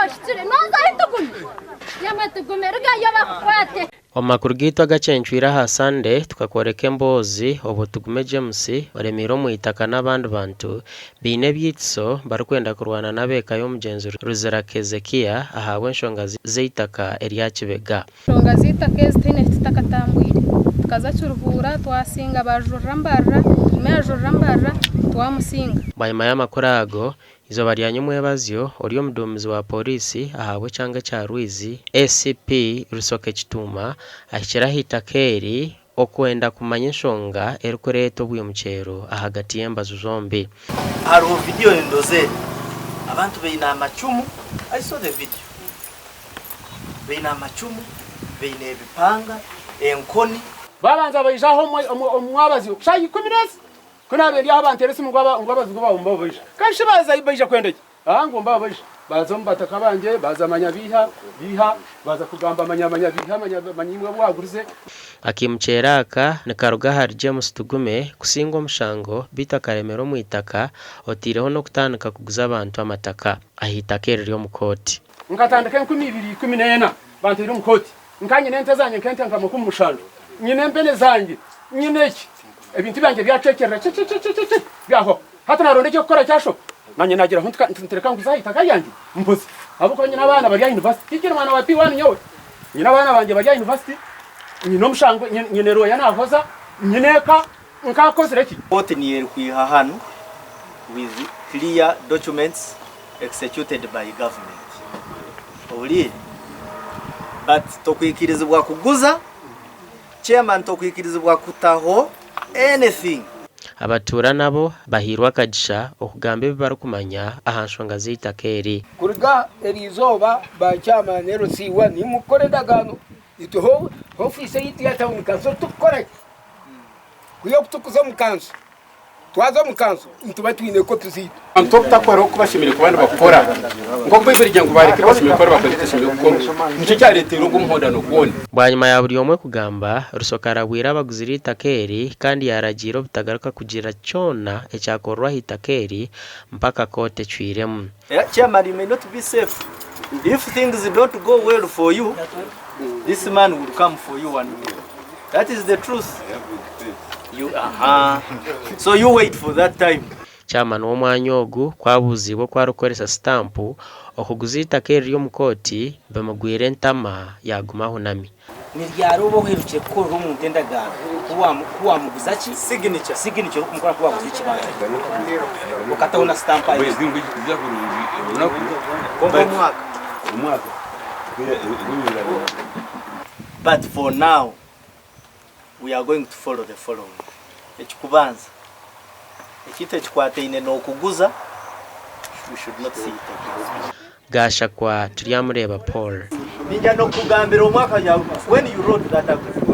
oshukire nozayo tugume yemwe tugume rugayo bakukwate. Omu makuru gaitu agacencwire aha Sande, tukakworeka emboozi obu Tugume James oremeire omu itaka n'abandi bantu baine ebyeitiso barikwenda kurwana n'abeeka y'omugyenzi Ruzira Kezekia ahabw'enshonga z'eitaka erya Kibega. Enshonga z'eitaka ezi tihaine eki tutakatambwire. Tukaza Kiruhura twasinga baajurira Mbarara, Tugume yaajurira Mbarara twamusinga. Bwanyima y'amakuru ago, Eizooba rya nyomwebazyo, ori omuduumizi wa Pooriisi ahabw'ekyanga ekya Rwizi, ACP Rusoke Kituuma ahikire ah'eitaka eri okwenda kumanya enshonga erikureeta obwimukyero ahagati y'embaju zombi. Hariho vidiyo endozere abantu baine amacumu, I saw the video, baine amacumu, baine ebipanga, enkoni. Babanza baija aho omu mwabazyo shaaha ikumi n'ezi. Ku naabaire ndi aho banteera esimu ngu abazigu baawe mbabo baija. Kandi shi baaza baija kwenda ki? Aa ngu mbabo baija. Baaza omu bataka bangye, baaza manya biiha, biiha, baaza kugamba manya manya biiha manya manya imwe abu waagurize. Akaimukyero aka nikaruga ahari James Tugume kusingwa omushango beitu akaremera omu itaka oteireho n'okutandika kuguza abantu amataka aha itaka eriri omu kooti. Nkatandika 2014 banteire omu kooti. Nka nyine ente zangye nk'ente nka 70, nyine empene zangye, nyine eki, ebintu byangye byacwekyerera cecececece byahwaho. Hati naronda eky'okukora kyashoba, nanye nagira ahu nti reka nguze aha itaka ryangye mpoze ahabw'okuba nyine abaana bari aha university. Tinkiri mwana wa P1 nyowe, nyine abaana bangye bari aha university, nyine omushango, nyine lawyer nahoza, nyine eka, nkakozire ki? Kooti niyo erikwiha hanu with clear documents executed by government. Ohuriire? But tokwikirizibwa kuguza, chairman tokwikirizibwa kutaho anything. Abatuura nabo bahairwe akagisha okugamba ebi barikumanya aha nshonga z'eitaka eri. Kuruga eri izooba ba chairman LC one nimwe mukukora endagaano itwe ofiisi eyitu ya town council tukukora ki? Ku yokutukuza omu kanso Twaza omu kanso nituba twine kopi zaitu. Abantu obutakora oku bashemereire kuba nibakora, nk'oku Baibuli egira ngu bareke ebi bashemereire kukora bakore ebitashemereire kukorwa. Nikyo kyareeteire ogwo muhondano gwona. Bwanyima ya buri omwe kugamba, Rusoke arabwire abaguzire eitaka eri kandi yaaragiira obutagaruka kugira kyona ekyakorwa aha itaka eri mpaka kooti ecwiremu. Chairman you may not be safe if things don't go well for you this man will come for you one day that is the truth you aha so you wait for that time. Chairman w'omwanya ogu ku abuuziibwe oku arikukoresa sitampu okuguza eitaka eriri omu kooti bimugwire entama yaaguma ahunami. Ni ryari obu oherukire kukorera omuntu endagaano ku wamuguza ki? Signature. Signature orikumukora ku waguza ekibanja. Okataho na sitampu ahaiguru. Kwonka omwaka. But for now we are going to follow the following. Ekikubanza, ekintu ekikwataine n'okuguza we should not see it again. Gashakwa Turyamureeba Paul. Ninja nokukugambira omwaka when you wrote that agreement.